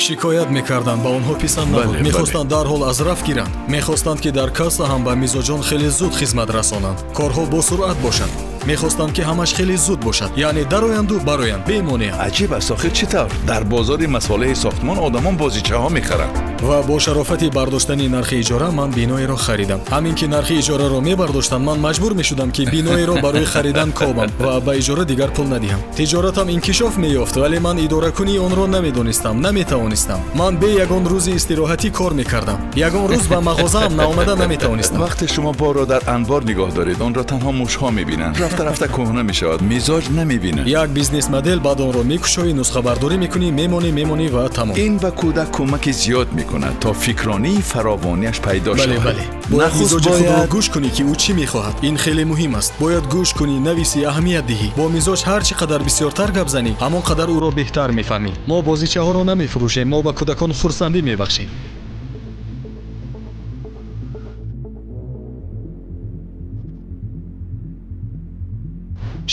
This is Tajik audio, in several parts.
Шикоят мекарданд, ба онҳо писанд набуд. Мехостанд дарҳол аз раф гиранд. Мехостанд, ки дар касса ҳам ба мизоҷон хеле зуд хизмат расонанд. Корҳо бо суръат бошанд. Мехостанд, ки ҳамаш хеле зуд бошад, яъне дароянду бароянд, бемонеа. Аҷиб аст, охир чӣ тавр дар бозори масолеҳи сохтмон одамон бозичаҳо мехаранд? Ва бо шарофати бардоштани нархи иҷора ман биноеро харидам. Ҳамин ки нархи иҷораро мебардоштам, ман маҷбур мешудам, ки биноеро барои харидан кобам ва ба иҷора дигар пул надиҳам. Тиҷоратам инкишоф меёфт, вале ман идоракунии онро намедонистам, наметавонистам. Ман бе ягон рӯзи истироҳатӣ кор мекардам. Ягон рӯз ба мағозаам наомада наметавонистам. Вақте шумо борро дар анбор нигоҳ доред, онро танҳо мушҳо мебинанд. Рафта рафта кӯҳна мешавад, мизоҷ намебинад. Як бизнес-модел, баъд онро мекушоӣ, нусхабардорӣ мекунӣ, мемонӣ, мемонӣ ва тамом. Ин ба кӯдак кӯмаки зиёд мекунад, то фикронии фаровонияш пайдо шавад. Бале, бале. Бояд мизоҷи худро гӯш кунӣ, ки ӯ чӣ мехоҳад. Ин хеле муҳим аст. Бояд гӯш кунӣ, нависӣ, аҳамият диҳӣ. Бо мизоҷ ҳар чӣ қадар бисёртар гап занӣ, ҳамон қадар ӯро беҳтар мефаҳмӣ. Мо бозичаҳоро намефурӯшем, мо ба кӯдакон хурсандӣ мебахшем.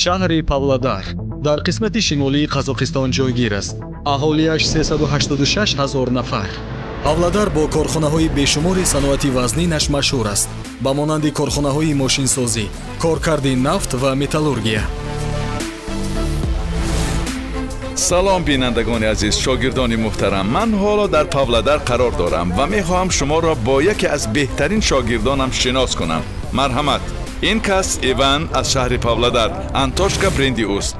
Шаҳри Павлодар дар қисмати шимолии Қазоқистон ҷойгир аст. Аҳолиаш 386 ҳазор нафар. Павлодар бо корхонаҳои бешумори саноати вазнинаш машҳур аст, ба монанди корхонаҳои мошинсозӣ, коркарди нафт ва металлургия. Салом, бинандагони азиз, шогирдони муҳтарам. Ман ҳоло дар Павлодар қарор дорам ва мехоҳам шуморо бо яке аз беҳтарин шогирдонам шинос кунам. Марҳамат. Ин кас Иван аз шаҳри Павлодар, Антошка бренди ӯст.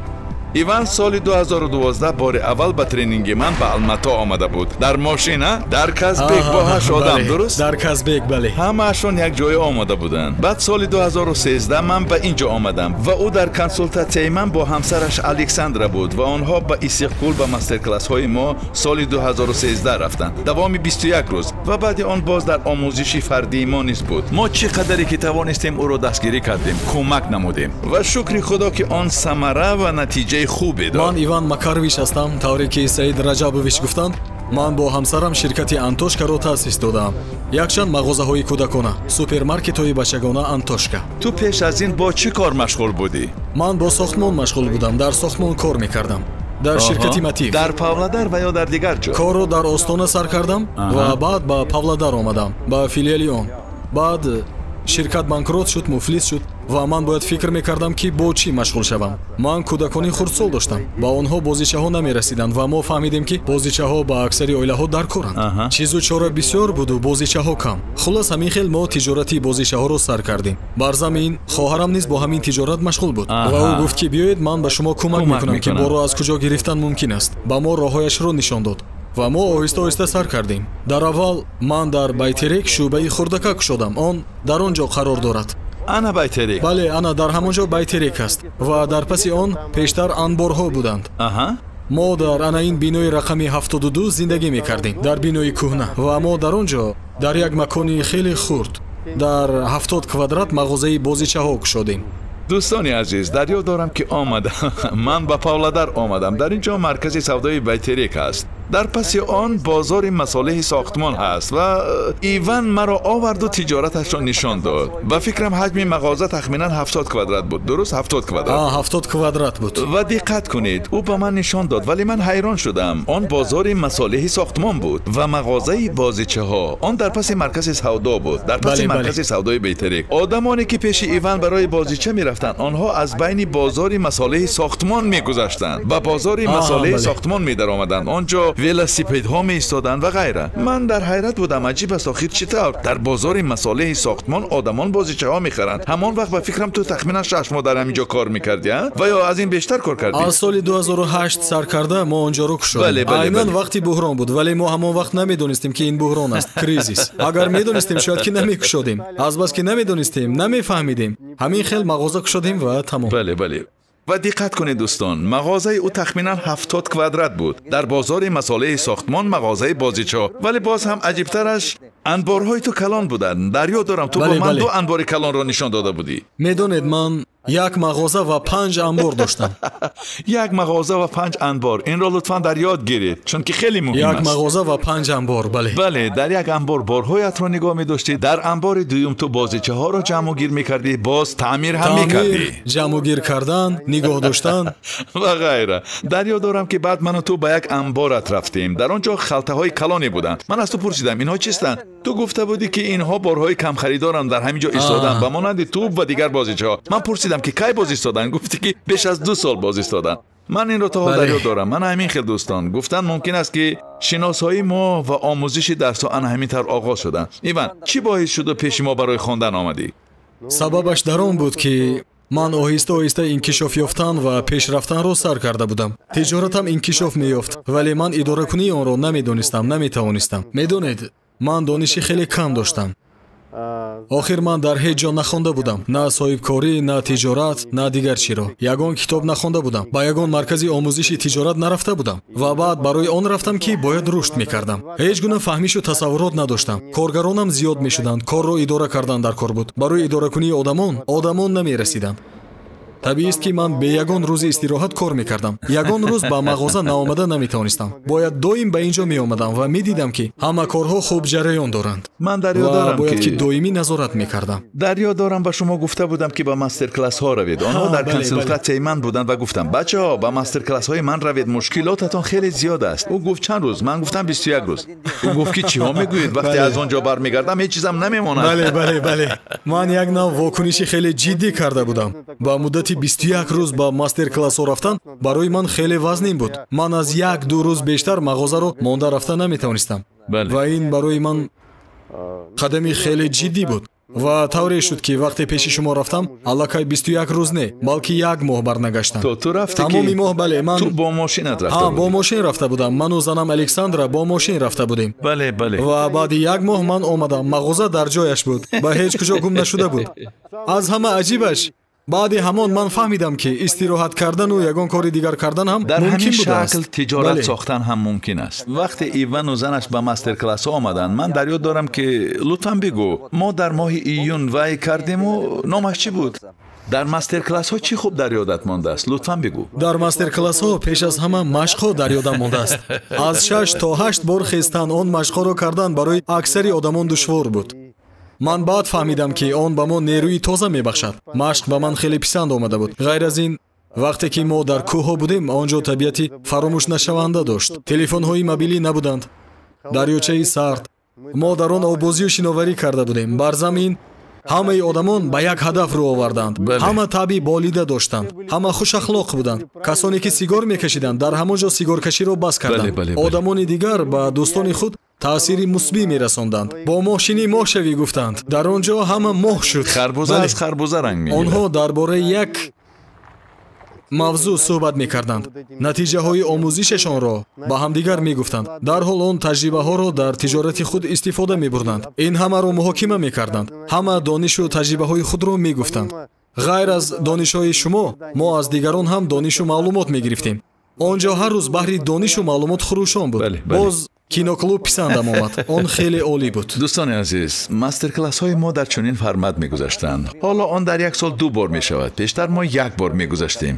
Иван соли 2012 бори аввал ба тренинги ман ба Алмато омада буд. Дар мошина, дар Казбек бо 8 одам, дуруст? Дар Казбек, бале. Ҳамаашон як ҷоя омада буданд. Баъд соли 2013 ман ба ин ҷо омадам ва ӯ дар консултатсияи ман бо ҳамсараш Александра буд ва онҳо ба Иссиқкул ба мастер-классҳои мо соли 2013 рафтанд. Давоми 21 рӯз ва баъди он боз дар омӯзиши фардии мо низ буд. Мо чӣ қадаре ки тавонистем ӯро дастгирӣ кардем, кӯмак намудем ва шукри Худо, ки он самара ва натиҷаи хубе дод. Ман Иван Макарович ҳастам. Тавре ки Саид Раҷабович гуфтанд, ман бо ҳамсарам ширкати Антошкаро таъсис додаам. Якчанд мағозаҳои кӯдакона, супермаркетҳои бачагона Антошка. Ту пеш аз ин бо чӣ кор машғул будӣ? Ман бо сохтмон машғул будам, дар сохтмон кор мекардам. Дар ширкати Матив. Дар Павлодар ва ё дар дигар ҷо? Корро дар Остона сар кардам ва баъд ба Павлодар омадам, ба филиали он. Баъд ширкат банкрот шуд, муфлис шуд ва ман бояд фикр мекардам, ки бо чӣ машғул шавам. Ман кӯдакони хурдсол доштам, ба онҳо бозичаҳо намерасиданд ва мо фаҳмидем, ки бозичаҳо ба аксари оилаҳо даркоранд. Чизу чора бисёр буду бозичаҳо кам. Хулос, ҳамин хел мо тиҷорати бозичаҳоро сар кардем. Бар замин хоҳарам низ бо ҳамин тиҷорат машғул буд ва ӯ гуфт, ки биёед ман ба шумо кӯмак мекунам, ки борро аз куҷо гирифтан мумкин аст. Ба мо роҳҳояшро нишон дод ва мо оҳиста-оҳиста сар кардем. Дар аввал ман дар Байтерек шӯъбаи хурдака кушодам. Он дар он ҷо қарор дорад. Ана Байтерек? Бале, ана дар ҳамон ҷо Байтерек аст ва дар паси он пештар анборҳо буданд. Мо дар ана ин бинои рақами 72 зиндагӣ мекардем, дар бинои кӯҳна, ва мо дар он ҷо дар як макони хеле хурд дар 70 квадрат мағозаи бозичаҳо кушодем. Дӯстони азиз, дар ёд дорам, ки омадам. Ман ба Павлодар омадам. Дар ин ҷо маркази савдои Байтерек аст. Дар паси он бозори масолеҳи сохтмон ҳаст ва Иван маро оварду тиҷораташро нишон дод. Ба фикрам ҳаҷми мағоза тахминан 70 квадрат буд. Дуруст, 70 квадрат. 70 квадрат буд. Ва диққат кунед, ӯ ба ман нишон дод, вале ман ҳайрон шудам. Он бозори масолеҳи сохтмон буд ва мағозаи бозичаҳо. Он дар паси маркази савдо буд, дар паси маркази савдои Байтерек. Одамоне ки пеши Иван барои бозича мерафтанд, онҳо аз байни бозори масолеҳи сохтмон мегузаштанд, ба бозори масолеҳи сохтмон медаромаданд. Он ҷо велосипедҳо меистоданд ва ғайра. Ман дар ҳайрат будам. Аҷиб аст, охир чӣ тавр дар бозори масолеҳи сохтмон одамон бозичаҳо мехаранд. Ҳамон вақт ба фикрам ту тахминан 6 моҳ дар ҳамин ҷо кор мекардӣ, ва ё аз ин бештар кор кардӣ? Аз соли 2008 сар карда мо он ҷоро кушодем. Айнан вақти буҳрон буд, вале мо ҳамон вақт намедонистем, ки ин буҳрон аст, кризис. Агар медонистем, шояд ки намекушодем. Азбаски намедонистем, намефаҳмидем. Ҳамин хел мағоза кушодем ва тамом. Бале, бале. Ва диққат кунед, дӯстон, мағозаи ӯ тахминан 70 квадрат буд. Дар бозори масолеҳи сохтмон мағозаи бозичаҳо. Вале боз ҳам аҷибтараш, Анборҳои ту калон буданд. Дар ёд дорам, ту ба ман 2 анбори калонро нишон дода будӣ. Медонед, ман як мағоза ва 5 анбор доштам. Як мағоза ва 5 анбор. Инро лутфан дар ёд гиред, чунки хеле муҳим аст. Як мағоза ва 5 анбор, бале. Бале, дар як анбор борҳоятро нигоҳ медоштӣ, дар анбори дуюм ту бозичаҳоро ҷамъугир мекардӣ, боз таъмир ҳам мекардӣ. Ҷамъугир кардан, нигоҳ доштан ва ғайра. Дар ёд дорам, ки баъд ману ту ба як анборат рафтем. Дар он ҷо халтаҳои калоне буданд. Ман аз ту пурсидам, инҳо чистанд? Ту гуфта будӣ, ки инҳо борҳои камхаридоранд, дар ҳамин ҷо истоданд, ба монанди тӯб ва дигар бозичаҳо. Ман пурсидам, ки кай боз истоданд? Гуфтӣ, ки беш аз 2 сол боз истоданд. Ман инро то ҳол дар ёд дорам. Ман ҳамин хел дӯстон гуфтанд, мумкин аст, ки шиносоии мо ва омӯзиши дарсҳо ана ҳамин тавр оғоз шуданд. Иван, чӣ боис шуду пеши мо барои хондан омадӣ? Сабабаш дар он буд, ки ман оҳиста оҳиста инкишоф ёфтан ва пешрафтанро сар карда будам. Тиҷоратам инкишоф меёфт, вале ман идоракунии онро намедонистам, наметавонистам. Медонед, ман дониши хеле кам доштам. Охир ман дар ҳеҷ ҷо нахонда будам, на соҳибкорӣ, на тиҷорат, на дигар чиро. Ягон китоб нахонда будам, ба ягон маркази омӯзиши тиҷорат нарафта будам ва баъд барои он рафтам, ки бояд рушд мекардам. Ҳеҷ гуна фаҳмишу тасаввурот надоштам. Коргаронам зиёд мешуданд, корро идора кардан дар кор буд. Барои идоракунии одамон намерасиданд. Табиист, ки ман бе ягон рӯзи истироҳат кор мекардам. Ягон рӯз ба мағоза наомада наметавонистам. Бояд доим ба ин ҷо меомадам ва медидам, ки ҳама корҳо хуб ҷараён доранд. Ман дар ёд дорам, бояд ки доимӣ назорат мекардам. Дар ёд дорам, ба шумо гуфта будам, ки ба мастер-классҳо равед. Онҳо дар консултатсияи ман буданд ва гуфтам, бачаҳо, ба мастер-классҳои ман равед, мушкилотатон хеле зиёд аст. Ӯ гуфт чанд рӯз? Ман гуфтам 21 рӯз. Ӯ гуфт, ки чиҳо мегӯед? Вақте аз он ҷо бармегардам, ҳеҷ чизам намемонад. Бале, бале, бале. Ман як нав вокуниши хеле ҷиддӣ карда будам. Ба муддати 21 рӯз ба мастер-классҳо рафтан барои ман хеле вазнин буд. Ман аз 1-2 рӯз бештар мағозаро монда рафта наметавонистам. Ва ин барои ман қадами хеле ҷиддӣ буд. Ва тавре шуд, ки вақте пеши шумо рафтам, аллакай 21 рӯз не, балки як моҳ барнагаштам. То ту рафтӣ, ки тамоми моҳ, бале, ман ту бо мошинат рафта будӣ? Бо мошин рафта будам. Ману занам Александра бо мошин рафта будем. Бале, бале. Ва баъди як моҳ ман омадам. Мағоза дар ҷояш буд, ба ҳеҷ куҷо гум нашуда буд. Аз ҳама аҷибаш, баъди ҳамон ман фаҳмидам, ки истироҳат кардану ягон кори дигар кардан ҳам дар мумкин ҳамин будааст. шакл тиҷорат сохтан ҳам мумкин аст. Вақте Ивану занаш ба мастер-классҳо омаданд, ман дар ёд дорам, ки лутфан бигӯ, мо дар моҳи июн вай кардему, номаш чӣ буд? Дар мастер-классҳо чӣ хуб дар ёдат мондааст? Лутфан бигӯ. Дар мастер-классҳо пеш аз ҳама машқҳо дар ёдам мондааст. Аз 6 то 8 бор хестан, он машқҳоро кардан барои аксари одамон душвор буд. Ман баъд фаҳмидам, ки он ба мо нерӯи тоза мебахшад. Машқ ба ман хеле писанд омада буд. Ғайр аз ин, вақте ки мо дар кӯҳҳо будем, он ҷо табиати фаромӯшнашаванда дошт. Телефонҳои мобилӣ набуданд, дарёчаи сард. Мо дар он оббозию шиноварӣ карда будем. Бар замин ҳамаи одамон ба як ҳадаф рӯ оварданд. Ҳама табъи болида доштанд, ҳама хушахлоқ буданд. Касоне ки сигор мекашиданд, дар ҳамон ҷо сигоркаширо бас карданд. Одамони дигар ба дӯстони худ таъсири мусбӣ мерасонданд. Бо моҳшинӣ моҳ шавӣ гуфтанд. Дар он ҷо ҳама моҳ шуд. Харбуза аз харбуза ранг мегирад. Онҳо дар бораи як мавзӯъ суҳбат мекарданд. Натиҷаҳои омӯзишашонро ба ҳамдигар мегуфтанд. Дарҳол он таҷрибаҳоро дар тиҷорати худ истифода мебурданд. Ин ҳамаро муҳокима мекарданд. Ҳама донишу таҷрибаҳои худро мегуфтанд. Ғайр аз донишҳои шумо, мо аз дигарон ҳам донишу маълумот мегирифтем. Он ҷо ҳар рӯз баҳри донишу маълумот хурӯшон буд. Боз киноклуб писандам омад. Он хеле олӣ буд. Дӯстони азиз, мастер-классҳои мо дар чунин формат мегузаштанд. Ҳоло он дар як сол 2 бор мешавад. Пештар мо 1 бор мегузаштем.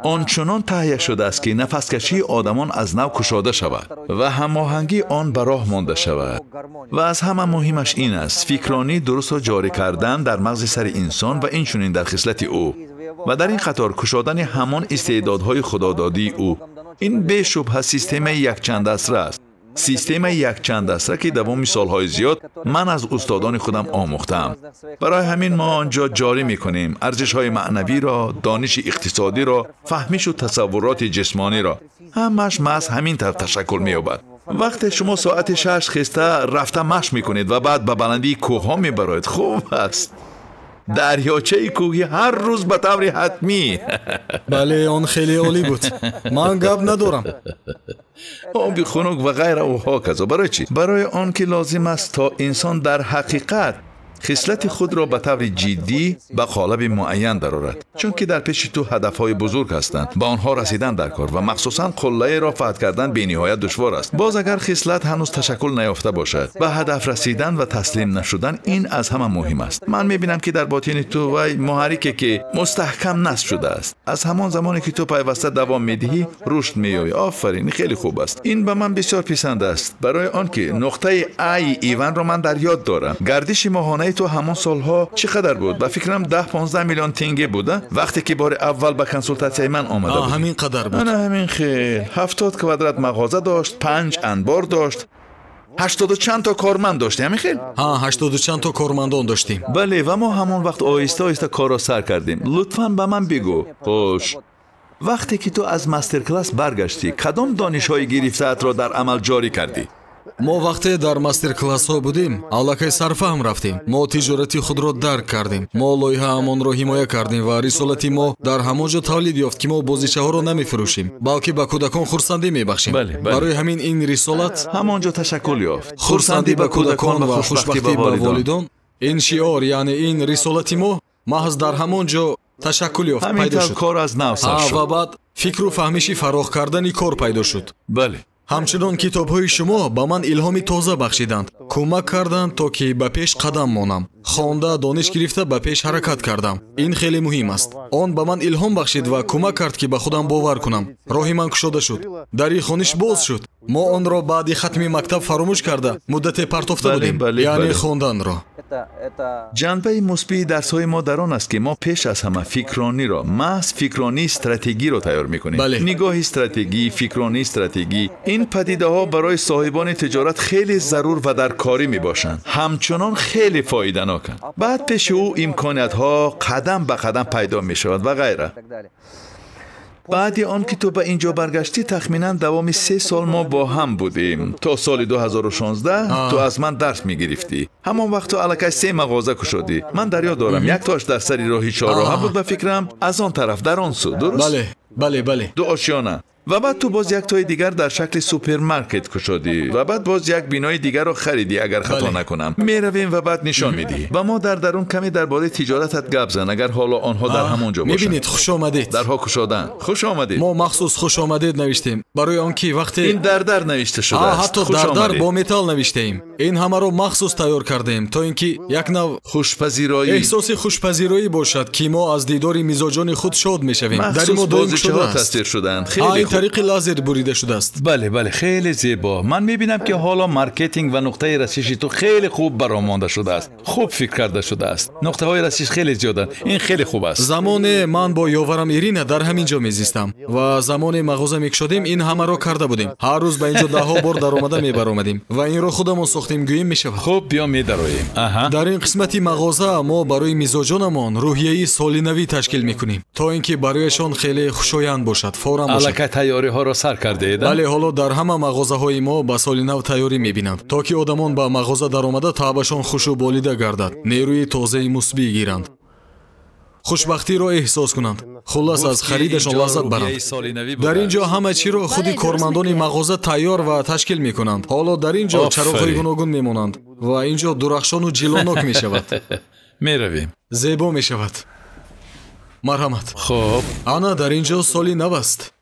Он чунон таҳия шудааст, ки нафаскашии одамон аз нав кушода шавад ва ҳамоҳангии он ба роҳ монда шавад. Ва аз ҳама муҳимаш ин аст, фикронии дурустро ҷорӣ кардан дар мағзи сари инсон ва инчунин дар хислати ӯ ва дар ин қатор кушодани ҳамон истеъдодҳои худододии ӯ. Ин бешубҳа системаи якчандасра аст. Системаи якчандасра, ки давоми солҳои зиёд ман аз устодони худам омӯхтаам. Барои ҳамин мо он ҷо ҷорӣ мекунем арзишҳои маънавиро, дониши иқтисодиро, фаҳмишу тасаввуроти ҷисмониро. Ҳамааш маҳз ҳамин тавр ташаккул меёбад. Вақте шумо соати 6 хеста рафта машқ мекунед ва баъд ба баландии кӯҳҳо мебароед, хуб аст. Дарёчаи кӯҳӣ ҳар рӯз ба таври ҳатмӣ. Бале, он хеле олӣ буд. Ман гап надорам. Оби хунук ва ғайра ва ҳоказо. Барои чӣ? Барои он ки лозим аст, то инсон дар ҳақиқат Хислати худро ба таври ҷиддӣ ба қолаби муайян дарорад, чунки дар пеши ту ҳадафҳои бузург ҳастанд, ба онҳо расидан дар кор ва махсусан қуллаеро фатҳ кардан бениҳоят душвор аст. Боз агар хислат ҳанӯз ташаккул наёфта бошад, ба ҳадаф расидан ва таслим нашудан ин аз ҳама муҳим аст. Ман мебинам, ки дар ботини ту вай муҳаррике, ки мустаҳкам насб шудааст. Аз ҳамон замоне ки ту пайваста давом медиҳӣ, рушд меёбӣ. Офарин, хеле хуб аст. Ин ба ман бисёр писанд аст, барои он ки нуқтаи ай Иванро ман дар ёд дорам. Гардиши моҳонаи ту ҳамон солҳо чӣ қадар буд? Ба фикрам 10-15 миллион тенге буда, вақте ки бори аввал ба консултатсияи ман омада буд. Ҳамин қадар буд. Ана ҳамин хел. 70 квадрат мағоза дошт, 5 анбор дошт, 80 чанд то корманд доштем, ҳамин хел? Ҳа, 80 чанд то кормандон доштем. Бале, ва мо ҳамон вақт оҳиста оҳиста корро сар кардем. Лутфан ба ман бигӯ, хуш, вақте ки ту аз мастер-класс баргаштӣ, кадом донишҳои гирифтаатро дар амал ҷорӣ кардӣ? Мо вақте дар мастер-классҳо будем, аллакай сарфаҳм рафтем. Мо тиҷорати худро дарк кардем. Мо лоиҳаамонро ҳимоя кардем ва рисолати мо дар ҳамон ҷо тавлид ёфт, ки мо бозичаҳоро намефурӯшем, балки ба кӯдакон хурсандӣ мебахшем. Барои ҳамин ин рисолат ҳамон ҷо ташаккул ёфт. Хурсандӣ ба кӯдакон ва хушбахтӣ ба волидон. Ин шиор, яъне ин рисолати мо маҳз дар ҳамон ҷо ташаккул ёфт, пайдо шуд. Кор аз нав сар шуд. Ва баъд фикру фаҳмиши фароғ кардани кор пайдо шуд. Бале. Ҳамчунон китобҳои шумо ба ман илҳоми тоза бахшиданд, кӯмак карданд, то ки ба пеш қадам монам. Хонда, дониш гирифта ба пеш ҳаракат кардам. Ин хеле муҳим аст. Он ба ман илҳом бахшид ва кӯмак кард, ки ба худам бовар кунам. Роҳи ман кушода шуд. Дари хониш боз шуд. Мо онро баъди хатми мактаб фаромӯш карда муддате партофта будем, яъне хонданро. Ҷанбаи мусбии дарсҳои мо дар он аст, ки мо пеш аз ҳама фикрониро, маҳз фикронии стратегиро тайёр мекунем. Нигоҳи стратегӣ, фикронии стратегӣ. Ин падидаҳо барои соҳибони тиҷорат хеле зарур ва даркорӣ мебошанд. Ҳамчунон хеле фоиданоканд. Баъд пеши ӯ имкониятҳо қадам ба қадам пайдо мешавад ва ғайра. Баъди он ки ту ба ин ҷо баргаштӣ, тахминан давоми 3 сол мо бо ҳам будем. То соли 2016 ту аз ман дарс мегирифтӣ. Ҳамон вақт ту аллакай 3 мағоза кушодӣ. Ман дар ёд дорам, яктоаш дар сари роҳи чорроҳа буд, ба фикрам, аз он тараф, дар он сӯ, дуруст? Бале, бале, бале. Ду ошёна. Ва баъд ту боз яктои дигар дар шакли супермаркет кушодӣ ва баъд боз як бинои дигарро харидӣ, агар хато накунам. Меравем ва баъд нишон медиҳӣ. Ва мо дар дарун каме дар бораи тиҷоратат гап зан, агар ҳоло онҳо дар ҳамон ҷо бошанд. Мебинед, хуш омадед. Дарҳо кушоданд. Хуш омадед. Мо махсус хуш омадед навиштем, барои он ки вақте ин дар дар навишта шудааст. Ҳатто дар дар бо металл навиштаем. Ин ҳамаро махсус тайёр кардем, то ин ки як нав хушпазироӣ, эҳсоси хушпазироӣ бошад, ки мо аз дидори мизоҷони худ шод мешавем. Дар мо бозичаҳо тасвир шудаанд. Хеле тариқи лазер бурида шудааст. Бале, бале, хеле зебо. Ман мебинам, ки ҳоло маркетинг ва нуқтаи расиши ту хеле хуб баромонда шудааст. Хуб фикр карда шудааст. Нуқтаҳои расиш хеле зиёданд. Ин хеле хуб аст. Замоне ман бо ёварам Ирина дар ҳамин ҷо мезистам ва замоне мағоза мекушодем, ин ҳамаро карда будем. Ҳар рӯз ба ин ҷо даҳҳо бор даромада мебаромадем ва инро худамон сохтем, гӯем мешавад. Хуб, биё медароем. Аҳа. Дар ин қисмати мағоза мо барои мизоҷонамон рӯҳияи солинавӣ ташкил мекунем, то ин ки барояшон хеле хушоянд бошад, форам бошад. Аллакай тайёриҳоро сар кардаед? Бале, ҳоло дар ҳама мағозаҳои мо ба соли нав тайёрӣ мебинанд, то ки одамон ба мағоза даромада таъбашон хушу болида гардад, нерӯи тозаи мусбӣ гиранд, хушбахтиро эҳсос кунанд, хуллас аз харидашон лаззат баранд. Дар ин ҷо ҳама чиро худи кормандони мағоза тайёр ва ташкил мекунанд. Ҳоло дар ин ҷо чароғҳои гуногун мемонанд ва ин ҷо дурахшону ҷилонок мешавад. Меравем. Зебо мешавад. Марҳамат. Хуб. Ана дар ин ҷо соли нав аст.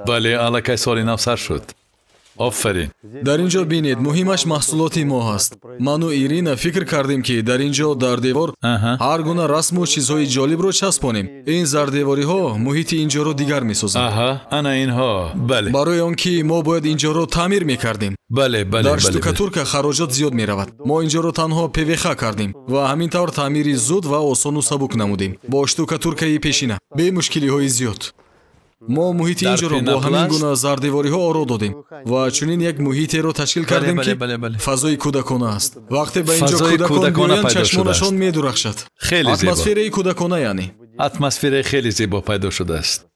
Бале, аллакай соли нав сар шуд. Офарин. Дар ин ҷо бинед, муҳимаш маҳсулоти мо ҳаст. Ману Ирина фикр кардем, ки дар ин ҷо дар девор ҳар гуна расму чизҳои ҷолибро часпонем. Ин зардевориҳо муҳити ин ҷоро дигар месозанд. Аҳа, ана инҳо. Бале. Барои он ки мо бояд ин ҷоро таъмир мекардем. Бале, бале. Дар штукатурка хароҷот зиёд меравад. Мо ин ҷоро танҳо ПВХ кардем ва ҳамин тавр таъмири зуд ва осону сабук намудем бо штукатуркаи пешина, бе мушкилиҳои зиёд. Мо муҳити ин ҷоро бо ҳамин гуна зардевориҳо оро додем ва чунин як муҳитеро ташкил кардем, ки фазои кӯдакона аст. Вақте ба ин ҷо кӯдакон биёянд, чашмонашон медурахшад. Атмосфераи кӯдакона, яъне атмосфераи хеле зебо пайдо шудааст.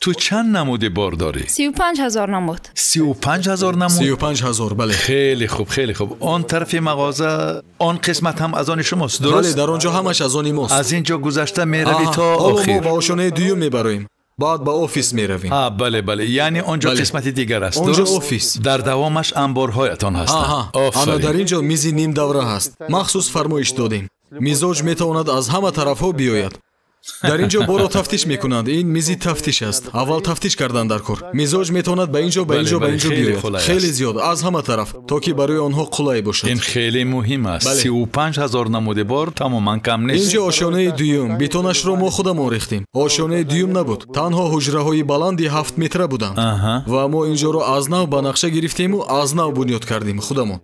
Ту чанд намуди бор дорӣ? 35 000 намуд. 35 000 намуд? 35 000, бале. Хеле хуб, хеле хуб. Он тарафи мағоза, он қисмат ҳам аз они шумост, дуруст? Бале, дар он ҷо ҳамаш аз они мост. Аз ин ҷо гузашта меравӣ то охир. Ҳоло мо ба ошёнаи дуюм мебароем. Баъд ба офис меравем. Бале, бале. Яъне он ҷо қисмати дигар аст, дуруст? Он ҷо офис. Дар давомаш анборҳоятон ҳастанд. Ана дар ин ҷо мизи нимдавра ҳаст. Махсус фармоиш додем. Мизоҷ метавонад аз ҳама тарафҳо биёяд. Дар ин ҷо борро тафтиш мекунанд. Ин мизи тафтиш аст. Аввал тафтиш кардан дар кор. Мизоҷ метавонад ба ин ҷо, ба ин ҷо, ба ин ҷо биёяд. Хеле зиёд аз ҳама тараф, то ки барои онҳо қулай бошад. Ин хеле муҳим аст. 35 000 намуди бор тамоман кам нест. Ин ҷо ошёнаи дуюм. Бетонашро мо худамон рехтем. Ошёнаи дуюм набуд, танҳо ҳуҷраҳои баланди 7 метра буданд ва мо ин ҷоро аз нав ба нақша гирифтему аз нав бунёд кардем худамон.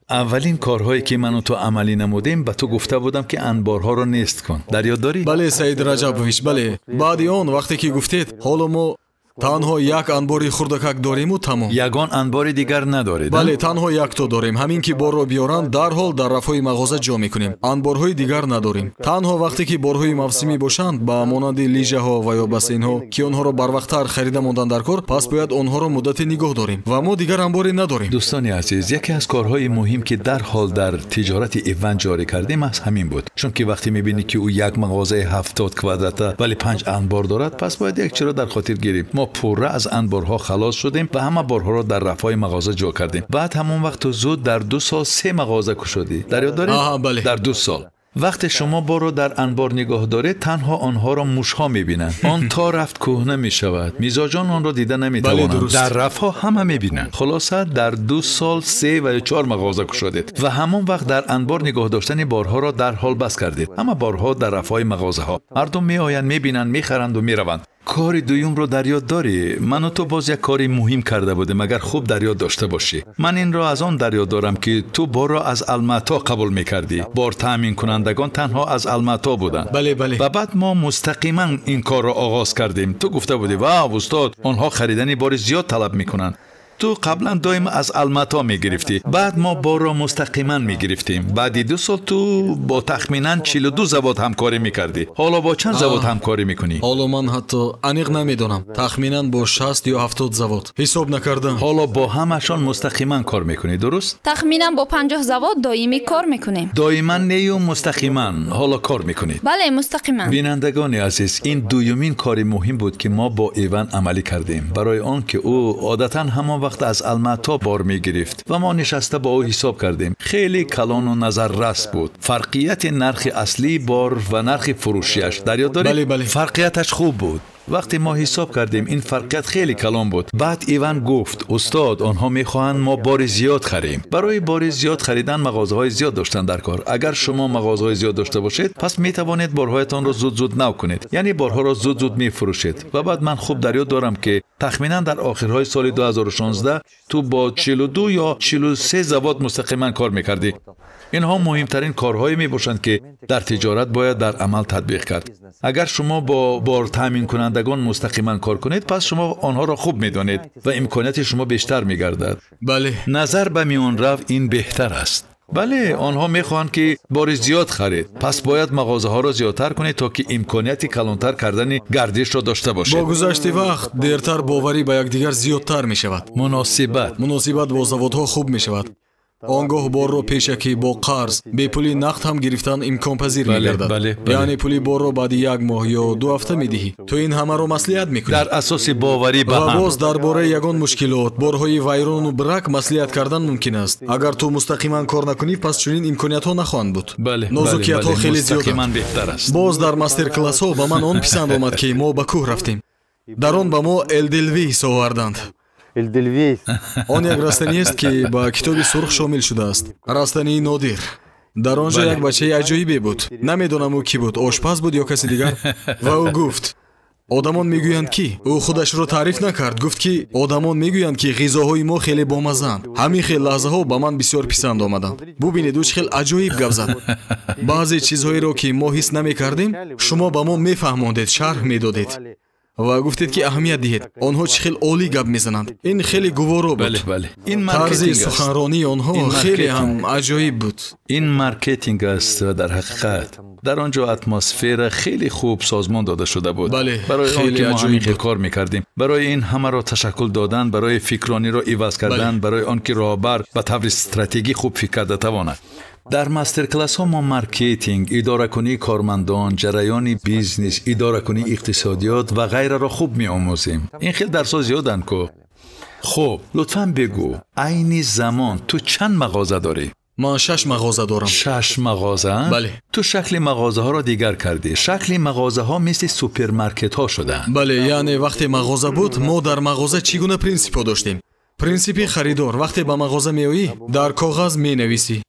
Аввалин корҳое, ки ману ту амалӣ намудем, ба ту гуфта будам, ки анборҳоро нест кун. Дар ёд дорӣ? Бале, Саид Раҷабович, бале. Баъди он вақте ки гуфтед, ҳоло мо танҳо як анбори хурдакак дориму тамом. Ягон анбори дигар надоред? Бале, танҳо якто дорем. Ҳамин ки борро биёранд, дарҳол дар рафҳои мағоза ҷо мекунем. Анборҳои дигар надорем. Танҳо вақте ки борҳои мавсимӣ бошанд, ба монанди лижаҳо ва ё бассейнҳо, ки онҳоро барвақттар харида мондан дар кор, пас бояд онҳоро муддате нигоҳ дорем ва мо дигар анборе надорем. Дӯстони азиз, яке аз корҳои муҳим, ки дарҳол дар тиҷорати Иван ҷорӣ кардем, аз ҳамин буд. Чунки вақте мебинӣ, ки ӯ як мағозаи 70 квадрата, вале панҷ анбор дорад, пас бояд як чиро дар хотир гирем. Мо пурра аз анборҳо халос шудем ва ҳама борҳоро дар рафҳои мағоза ҷо кардем. Баъд ҳамон вақт ту зуд дар 2 сол се мағоза кушодӣ. Дар ёд доред? Бале. Дар 2 сол. Вақте шумо борро дар анбор нигоҳ доред, танҳо онҳоро мушҳо мебинанд. Он то рафт кӯҳна мешавад, мизоҷон онро дида наметавонанд. Дар рафҳо ҳама мебинанд. Хулоса, дар 2 сол се ва ё чор мағоза кушодед ва ҳамон вақт дар анбор нигоҳ доштани борҳоро дарҳол бас кардед. Ҳама борҳо дар рафҳои мағозаҳо. Мардум меоянд, мебинанд, мехаранду мераванд. Кори дуюмро дар ёд дорӣ? Ману ту боз як кори муҳим карда будем, агар хуб дар ёд дошта бошӣ. Ман инро аз он дар ёд дорам, ки ту борро аз Алмато қабул мекардӣ. Бор таъминкунандагон танҳо аз Алмато буданд. Бале, бале. Ва баъд мо мустақиман ин корро оғоз кардем. Ту гуфта будӣ: «Вав, устод, онҳо харидани бори зиёд талаб мекунанд». Ту қаблан доим аз Алмато мегирифтӣ, баъд мо борро мустақиман мегирифтем. Баъди 2 сол ту бо тахминан 42 завод ҳамкорӣ мекардӣ. Ҳоло бо чанд завод ҳамкорӣ мекунӣ? Ҳоло ман ҳатто аниқ намедонам. Тахминан бо 60 ё 70 завод, ҳисоб накардам. Ҳоло бо ҳамашон мустақиман кор мекунӣ, дуруст? Тахминан бо 50 завод доимӣ кор мекунем. Доиман нею, мустақиман ҳоло кор мекунед. Бале, мустақиман. Бинандагони азиз, ин дуюмин кори муҳим буд, ки мо бо Иван амалӣ кардем, барои он ки ӯ одатан ҳамон вақт аз Алмато бор мегирифт ва мо нишаста бо ӯ ҳисоб кардем. Хеле калону назаррас буд фарқияти нархи аслии бор ва нархи фурӯшиаш. Дар ёд доред? Бале, бале. Фарқияташ хуб буд. Вақте мо ҳисоб кардем, ин фарқият хеле калон буд. Баъд Иван гуфт: «Устод, онҳо мехоҳанд мо бори зиёд харем». Барои бори зиёд харидан мағозаҳои зиёд доштан дар кор. Агар шумо мағозаҳои зиёд дошта бошед, пас метавонед борҳоятонро зуд зуд нав кунед, яъне борҳоро зуд зуд мефурӯшед. Ва баъд ман хуб дар ёд дорам, ки тахминан дар охирҳои соли 2016 ту бо 42 ё 43 завод мустақиман кор мекардӣ. Инҳо муҳимтарин корҳое мебошанд, ки дар тиҷорат бояд дар амал татбиқ кард. Агар шумо бо бортаъминкунандагон мустақиман кор кунед, пас шумо онҳоро хуб медонед ва имконияти шумо бештар мегардад. Назар ба миёнрав ин беҳтар аст. Бале, онҳо мехоҳанд, ки бори зиёд харед, пас бояд мағозаҳоро зиёдтар кунед, то ки имконияти калонтар кардани гардишро дошта бошед. Бо гузашти вақт дертар боварӣ ба якдигар зиёдтар мешавад. Муносибат. Муносибат бо заводҳо хуб мешавад. Он гоҳ борро пешакӣ, бо қарз, бепули нақд ҳам гирифтан имконпазир мегардад. Яъне пули борро баъди як моҳ ё 2 ҳафта медиҳӣ. Ту ин ҳамаро маслиҳат мекунӣ. Дар асоси боварӣ ба Ва ҳам. боз дар бораи ягон мушкилот, борҳои вайрону брак маслиҳат кардан мумкин аст. Агар ту мустақиман кор накунӣ, пас чунин имкониятҳо нахоҳанд буд. Нозукиятҳо хеле зиёданд. Мустақиман беҳтар аст. Боз дар мастер-классҳо ба ман он писанд омад, ки мо ба кӯҳ рафтем. Дар он ба мо эдельвейс оварданд. Эдельвейс. Он як растаниест, ки ба Китоби сурх шомил шудааст, растании нодир. Дар он ҷо як бачаи аҷоибе буд. Намедонам, ӯ кӣ буд, ошпаз буд ё каси дигар. Ва ӯ гуфт, одамон мегӯянд, ки ӯ худашро таъриф накард, гуфт, ки одамон мегӯянд, ки ғизоҳои мо хеле бомаззаанд. Ҳамин хел лаҳзаҳо ба ман бисёр писанд омаданд. Бубинед, ӯ чӣ хел аҷоиб гап зад. Баъзе чизҳоеро, ки мо ҳис намекардем, шумо ба мо мефаҳмондед, шарҳ медодед ва гуфтед, ки аҳамият диҳед, онҳо чӣ хел олӣ гап мезананд. Ин хеле гуворо буд. Бале, бале, ин Тарзи маркетинг аст. суханронии онҳо Ин хеле ҳам маркетинг. аҷоиб буд. Ин маркетинг аст ва дар ҳақиқат дар он ҷо атмосфера хеле хуб созмон дода шуда буд. Барои он Хеле ки мо аҷоиб ҳамин хел буд. кор мекардем, барои ин ҳамаро ташаккул додан, барои фикрониро иваз кардан, барои он ки роҳбар ба таври стратегӣ хуб фикр карда тавонад. Дар мастер-классҳо мо маркетинг, идоракунии кормандон, ҷараёни бизнес, идоракунии иқтисодиёт ва ғайраро хуб меомӯзем. Ин хел дарсҳо зиёданд ку. Хуб, лутфан бигӯ, айни замон ту чанд мағоза дорӣ? Ман 6 мағоза дорам. 6 мағоза? Бале. Ту шакли мағозаҳоро дигар кардӣ. Шакли мағозаҳо мисли супермаркетҳо шуданд. Бале, яъне вақте мағоза буд, мо дар мағоза чӣ гуна принсипҳо доштем? Принсипи харидор. Вақте ба мағоза меоӣ, дар коғаз менависӣ.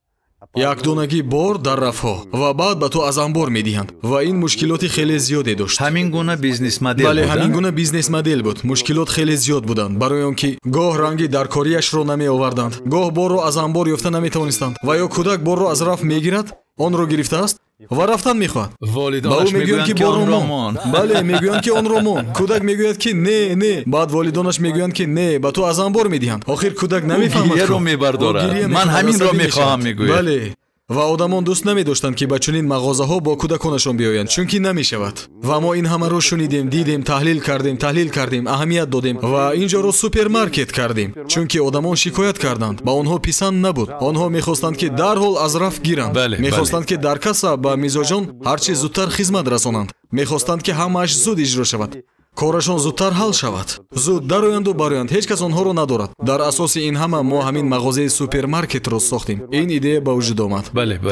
Як донагӣ бор дар рафҳо ва баъд ба ту аз анбор медиҳанд. Ва ин мушкилоти хеле зиёде дошт. Ҳамин гуна бизнес-модел буд? Бале, ҳамин гуна бизнес-модел буд. Мушкилот хеле зиёд буданд, барои он ки гоҳ ранги даркориашро намеоварданд, гоҳ борро аз анбор ёфта наметавонистанд, ва ё кӯдак борро аз раф мегирад, онро гирифтааст ва рафтан мехоҳад. Волидонаш мегӯянд, ки онро мон. Бале, мегӯянд, ки онро мон. Кӯдак мегӯяд, ки не, не. Баъд волидонаш мегӯянд, ки не, ба ту аз анбор медиҳанд. Охир кӯдак намефаҳмад. Гиряро мебардорад. Ман ҳаминро мехоҳам, мегӯяд. Бале. Ва одамон дӯст намедоштанд, ки ба чунин мағозаҳо бо кӯдаконашон биёянд, чунки намешавад. Ва мо ин ҳамаро шунидем, дидем, таҳлил кардем, аҳамият додем ва ин ҷоро супермаркет кардем, чунки одамон шикоят карданд, ба онҳо писанд набуд. Онҳо мехостанд, ки дарҳол аз раф гиранд, мехостанд, ки дар касса ба мизоҷон ҳарчи зудтар хизмат расонанд, мехостанд, ки ҳамааш зуд иҷро шавад, корашон зудтар ҳал шавад, зуд дароянду бароянд, ҳеҷ кас онҳоро надорад. Дар асоси ин ҳама мо ҳамин мағозаи супермаркетро сохтем. Ин идея ба вуҷуд омад.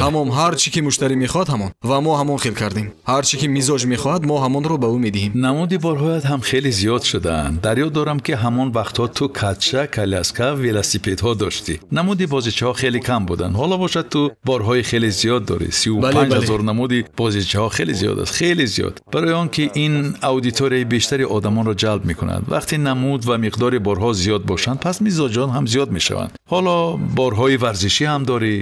Тамом, ҳар чӣ ки муштарӣ мехоҳад ҳамон, ва мо ҳамон хел кардем. Ҳар чӣ ки мизоҷ мехоҳад, мо ҳамонро ба ӯ медиҳем. Намуди борҳоят ҳам хеле зиёд шудаанд. Дар ёд дорам, ки ҳамон вақтҳо ту катша, коляска, велосипедҳо доштӣ. Намуди бозичаҳо хеле кам буданд. Ҳоло бошад ту борҳои хеле зиёд дорӣ. 35 ҳазор намуди бозичаҳо хеле зиёд аст, хеле зиёд. Барои он ки ин аудиторияи бештари одамонро ҷалб мекунад. Вақте намуд ва миқдори борҳо зиёд бошанд, пас мизоҷон ҳам зиёд мешаванд. Ҳоло борҳои варзишӣ ҳам дорӣ,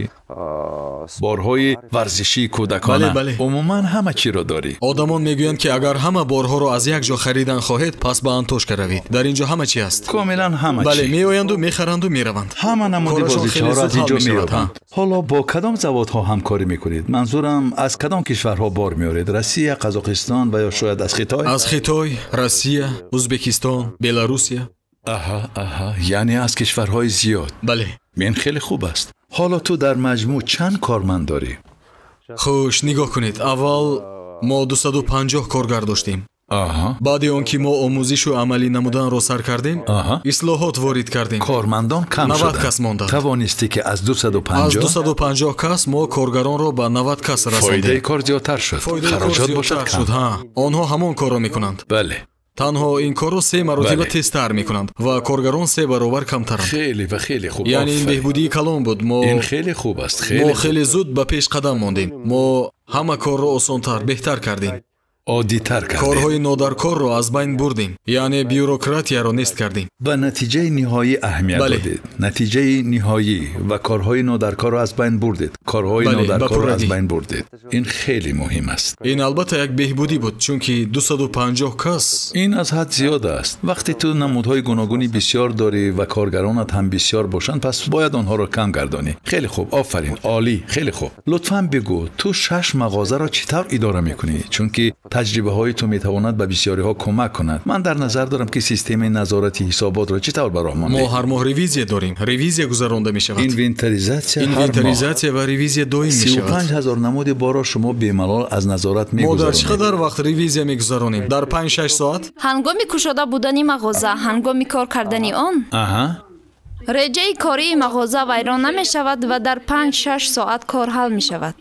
борҳои варзишии кӯдакона. Умуман ҳама чиро дорӣ. Одамон мегӯянд, ки агар ҳама борҳоро аз як ҷо харидан хоҳед, пас ба Антошка равед. Дар ин ҷо ҳама чи ҳаст. Комилан ҳама чи. Бале, меоянду мехаранду мераванд. Ҳама намуди бозичаҳоро аз ин ҷо меёбанд. Ҳоло бо кадом заводҳо ҳамкорӣ мекунед? Манзурам аз кадом кишварҳо бор меоред? Россия, Қазоқистон ва ё шояд аз Хитой? Аз Хитой, Россия, Узбекистон, Беларусия. Аҳа, аҳа, яъне аз кишварҳои зиёд. Бале. Ин хеле хуб аст. Ҳоло ту дар маҷмӯъ чанд корманд дорӣ? Хуш, нигоҳ кунед. Аввал мо 250 коргар доштем. Баъди он ки мо омӯзишу амалӣ намуданро сар кардем, ислоҳот ворид кардем. Кормандон кам шуданд. 90 кас монданд. Тавонистӣ, ки аз 250 аз 250 кас мо коргаронро ба 90 кас расондем. Фоидаи кор зиёдтар шуд. Хароҷот бошад кам. Онҳо ҳамон корро мекунанд. Бале. Танҳо ин корро 3 маротиба тезтар мекунанд ва коргарон 3 баробар камтаранд. Хеле ва хеле хуб. Яъне ин беҳбудии калон буд. Ин хеле хуб аст. Мо хеле зуд ба пеш қадам мондем. Мо ҳама корро осонтар, беҳтар кардем. Оддитар кардем. Корҳои нодаркорро аз байн бурдем, яъне бюрократияро нест кардем. Ба натиҷаи ниҳоӣ аҳамият додед. Натиҷаи ниҳоӣ ва корҳои нодаркорро аз байн бурдед. Корҳои нодаркорро аз байн бурдед. Ин хеле муҳим аст. Ин албатта як беҳбудӣ буд, чунки 250 кас. Ин аз ҳад зиёд аст. Вақте ту намудҳои гуногуни бисёр дорӣ ва коргаронат ҳам бисёр бошанд, пас бояд онҳоро кам гардонӣ. Хеле хуб, офарин, олӣ, хеле хуб. Лутфан бигӯ, ту 6 мағозаро чӣ тавр идора мекунӣ? Чунки таҷрибаҳои ту метавонад ба бисёриҳо кӯмак кунад. Ман дар назар дорам, ки системаи назорати ҳисоботро чӣ тавр ба роҳ мондед? Мо ҳар моҳ ревизия дорем. Ревизия гузаронда мешавад. Инвентаризатсия ва ревизия доим мешавад. 35 ҳазор намуди борро шумо бемалол аз назорат мегузаронед. Мо дар чӣ қадар вақт ревизия мегузаронем? Дар 5-6 соат? Ҳангоми кушода будани мағоза, ҳангоми кор кардани он, реҷаи кории мағоза вайрон намешавад ва дар 5-6 соат кор ҳал мешавад.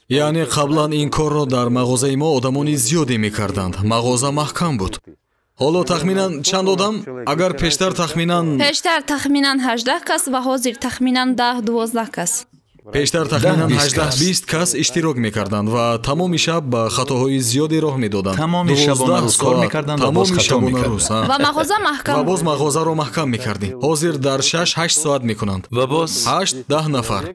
Яъне қаблан ин корро дар мағозаи мо одамони зиёде мекарданд. Мағоза маҳкам буд. Ҳоло тахминан чанд одам? Агар пештар тахминан 18 кас ва ҳозир тахминан 10-12 кас. Пештар тахминан 18-20 кас иштирок мекарданд ва тамоми шаб ба хатоҳои зиёде роҳ медоданд. Тамоми шабонарӯз кор мекарданд ва боз хато мекарданд. Ва мағоза маҳкам. Ва боз мағозаро маҳкам мекардем. Ҳозир дар 6-8 соат мекунанд. Ва боз 8-10 нафар.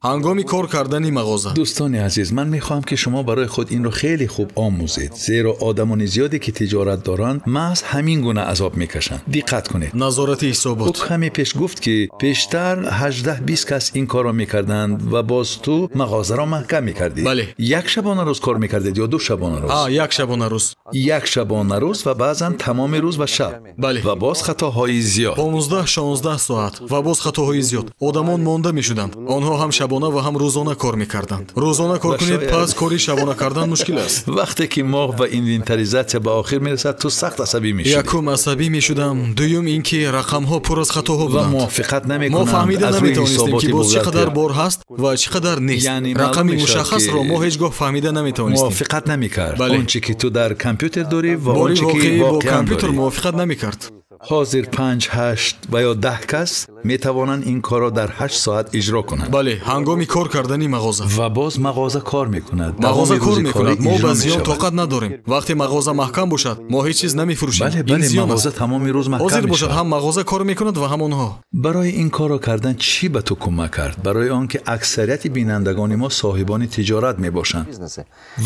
Ҳангоми кор кардани мағоза. Дӯстони азиз, ман мехоҳам, ки шумо барои худ инро хеле хуб омӯзед, зеро одамони зиёде ки тиҷорат доранд маҳз ҳамин гуна азоб мекашанд. Диққат кунед. Назорати ҳисобот. Ӯ каме пеш гуфт, ки пештар 18-20 кас ин корро мекарданд ва боз ту мағозаро маҳкам мекардӣ. Бале. Як шабонарӯз кор мекардед ё 2 шабонарӯз? Як шабонарӯз. Як шабонарӯз ва баъзан тамоми рӯз ва шаб. Бале. Ва боз хатоҳои зиёд. 15-16 соат ва боз хатоҳои зиёд. Одамон монда мешуданд. Онҳо ҳам шабона ва ҳам рӯзона кор мекарданд. Рӯзона кор кунед, пас кори шабона кардан мушкил аст. Вақте ки моҳ ва инвентаризатсия ба охир мерасад, ту сахт асабӣ мешудӣ. Якум асабӣ мешудам, дуюм ин ки рақамҳо пур аз хатоҳо буданд ва мувофиқат намекунанд. Мо фаҳмида наметавонистем, ки боз чӣ қадар бор ҳаст ва чӣ қадар нест. Рақами мушаххасро мо ҳеҷ гоҳ фаҳмида наметавонистем. Мувофиқат намекард. Он чӣ ки ту дар компютер дорӣ ва он чӣ ки бо компютер мувофиқат намекард. Ҳозир 5, 8 ва ё 10 кас метавонанд ин корро дар 8 соат иҷро кунанд. Бале, ҳангоми кор кардани мағоза. Ва боз мағоза кор мекунад. Мағоза кор мекунад. Мо ба зиён тоқат надорем. Вақте мағоза маҳкам бошад, мо ҳеҷ чиз намефурӯшем. Бале, бале, мағоза тамоми рӯз маҳкам мешавад. Ҳозир бошад, ҳам мағоза кор мекунад ва ҳам онҳо. Барои ин корро кардан чӣ ба ту кӯмак кард? Барои он ки аксарияти бинандагони мо соҳибони тиҷорат мебошанд